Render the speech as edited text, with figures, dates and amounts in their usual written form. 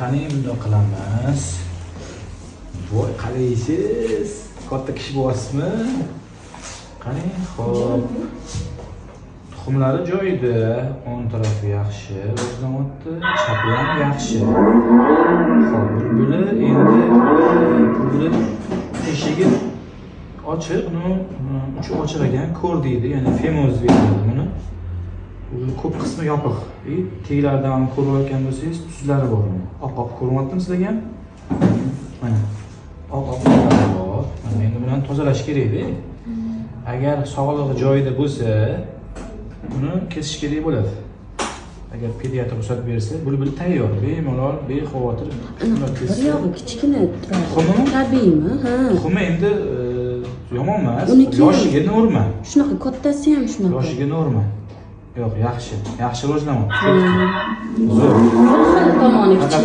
Qani, bundoq qilamiz. Voy, qaraysiz, katta kishi bo'lyapsizmi? Qani, xo'p. Tuxumlari joyida, o'ng tarafi yaxshi rivojlanyapti, chapi ham yaxshi. Xo'p, bulbuli endi, bulbuli teshigi ochiq, ну, uchi ochiq ekan, ko'r deydi, ya'ni фимоз deyiladi buni. Uni ko'p qismi yopiq. И teglaridan ham ko'rayotgan bo'lsangiz, tuzlari bor uni. Oq-oq ko'rinyaptimi sizlarga ham? Mana. Oq-oq tuzlari bor. Mana endi buni tozalash kerakda. Agar sog'lig'i joyida bo'lsa, uni kesish kerak bo'ladi. Agar pediatr ruxsat bersa, bulbul tayyor, bemalol, bexavotir Anaqa bir kessa. yog'i kichkina turadi. Tuxumimi? Tabiiymi? Ha. Tuxumi endi yomon emas, Uniki ham- yoshiga norma. Shunaqa kattasi ham shunaqa. Yoshiga norma. Yo'q, yaxshi. Yaxshi rivojlanyapti. Zo'r. Bir xil tomoni kichik.